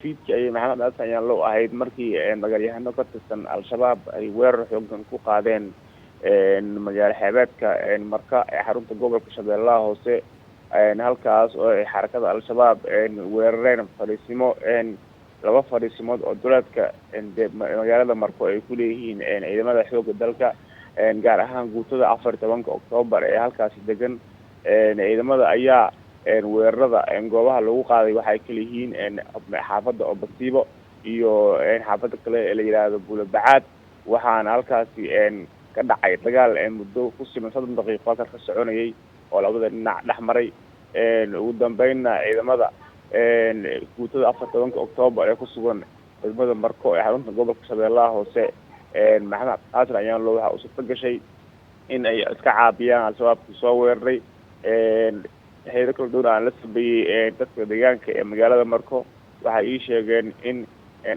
Fiidkii ayay Maxamed Xasan Ayaanlow ahayd markii dagaalyahano ka tirsan Al-Shabaab ay weerar xoogan ku qaadeen magaalo xeebeedka Marka ee xarunta gobolka Shabeellaha Hoose, halkaas oo ay xarakada Al-Shabaab weerareen fadhiisimo, laba fadhiisimood oo duleedka magaalada Marko ay ku leeyihiin ciidamada xooga dalka, gaar ahaan guutada 14-ka Oktoobar ee halkaasi degan. Ciidamada ayaa weerarada goobaha lagu qaaday waxay kala yihiin xaafadda Obasiibo iyo xaafadda kale ee la yidhaahdo Buulo Bacaad, waxaana halkaasi ka dhacay dagaal muddo ku siman 30 daqiiqo halkaas ka soconayay oo labada dhinac dhex maray. Ugu dambeynna ciidamada guutada 14-ka Oktoobar ee ku sugan degmada Marko ee xarunta gobolka Shabeellaha Hoose, Maxamed Xasan Ayaanlo, waxaa u suurto gashay in ay iska caabiyaan Al-Shabaabkii soo weeraray. Hayado kala duwan aan la sameeyey dadka deegaanka ee magaalada Marko waxay ii sheegeen in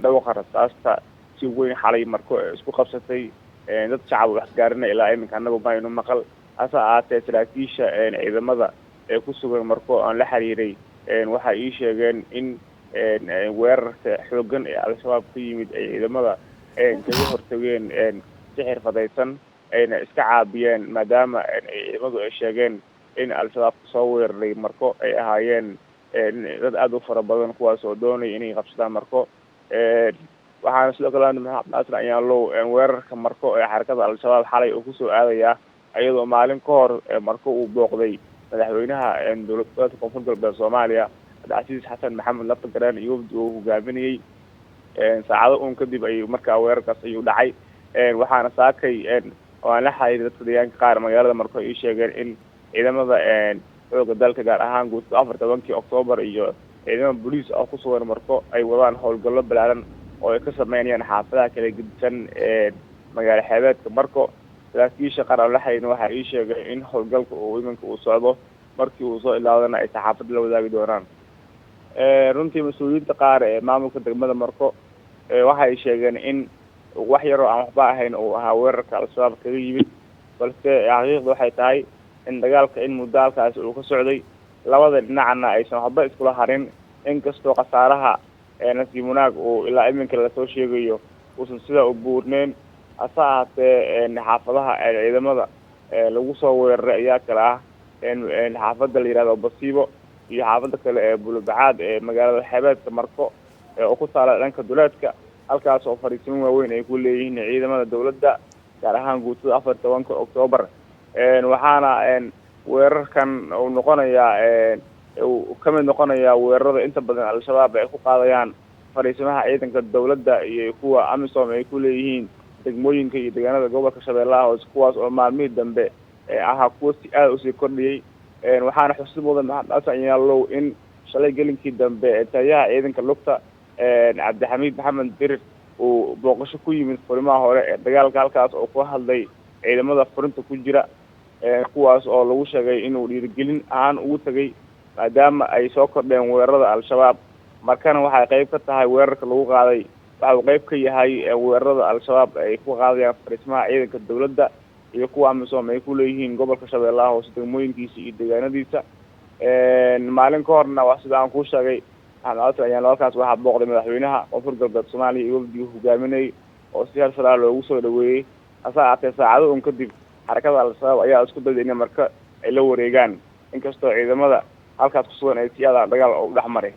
dhawaqa rasaasta si weyn xalay Marko ee isku qabsatay, dad shacab wax gaarina ilaa iminka anagu maynu maqal. Hase ahaatee saraakiisha ciidamada ee ku sugan Marko aan la xiriiray waxay ii sheegeen in weerarka xooggan ee Al-Shabaab ka yimid ay ciidamada kaga hortageen si xirfadaysan, ayna iska caabiyeen, maadaama ciidamadu ay sheegeen in Al-Shabaab kusoo weeraray Marko ay ahaayeen dad aada u fara badan, kuwaas oo doonaya inay qabsadaan Marko. Waxaana sidoo kale Maxamed Xasan Ayaanlow weerarka Marko ee xarakada Al-Shabaab xalay uu kusoo aadayaa iyadoo maalin ka hor Marko uu booqday madaxweynaha dowlad goboleedka Koonfur Galbeed Soomaaliya, Cabdicasiis Xasan Maxamed Laftagareen, iyo wafdi uu hogaaminayey. Saacado uun kadib ayuu markaa weerarkaas ayuu dhacay. Waxaana saakay oo aan la xiriiray dadka deegaanka qaar magaalada Marko ay ii sheegeen in ciidamada xooga dalka, gaar ahaan guutada 14-kii Oktoobar, iyo ciidamada booliis oo ku sugan Marko ay wadaan howlgallo balaaran oo ay ka sameynayaan xaafadaha kala gedisan ee magaalo xeebeedka Marko. Saraakiisha qaar aan la xiriirna waxaa ii sheegay in howlgalka uu iminka uu socdo, markii uu soo ilaadana ay saxaafadda la wadaagi doonaan. Runtii mas-uuliyiinta qaar ee maamulka degmada Marko waxay sheegeen in wax yaroo aan waxba ahayn uu ahaa weerarka Al-Shabaab kaga yimid, balse xaqiiqda waxay tahay in dagaalka in muddo halkaasi uu ka socday, labada dhinacna aysan waxba iskula harin, inkastoo khasaaraha nasiib wanaag uu ilaa iminka lasoo sheegayo uusan sidaa u buurneyn. Hase ahaatee xaafadaha ciidamada lagu soo weeraray ayaa kale ah xaafadda la yihahdo Basiibo iyo xaafadda kale ee Buulobacaad ee magaalada xeebeedka Marko oo ku taala dhanka duleedka, halkaas oo fadhiisimo waaweyn ay ku leeyihiin ciidamada dowladda, gaar ahaan guutada 14-ka Oktoobar. Waxaana weerarkan uu noqonayaa, uu ka mid noqonayaa weerarada inta badan Al-Shabaab ay ku qaadayaan fadhiisimaha ciidanka dowladda iyo kuwa AMISOM ay ku leeyihiin degmooyinka iyo deegaanada gobolka Shabeellaha Hoose, kuwaas oo maalmihii dambe ahaa kuwo si aada usii kordhiyey. Waxaana xusid mudan, Maxamed Xasan Ayaanlow, in shalay gelinkii dambe taliyaha ciidanka lugta Cabdixamiid Maxamed Dirir uu booqasho ku yimid furimaha hore ee dagaalka, halkaas oo kula hadlay ciidamada furinta ku jira, kuwaas oo lagu sheegay inuu dhiirigelin ahaan ugu tegay maadaama ay soo kordheen weerarada Al-Shabaab. Markana waxay qayb ka tahay weerarka lagu qaaday, waxa uu qayb ka yahay weerarada Al-Shabaab ay ku qaadayaan fariismaha ciidanka dowladda iyo kuwa AMISOM ay ku leeyihiin gobolka Shabeellaha Hoose degmooyinkiisa iyo deegaanadiisa. Maalin ka horna waa sida aan kuu sheegay, Maxamed Xasan ayaan halkaas waxaa booqday madaxweynaha Koonfur Galbeed Soomaaliya iyo wafdigii hogaaminayay oo si hal salaa loogu soo dhaweeyey. Hase ahaatee saacado un kadib xarakada Al-Shabaab ayaa isku dayday inay Marka ay la wareegaan, inkastoo ciidamada halkaas ku sugan ay si adaa dagaal u dhex maray.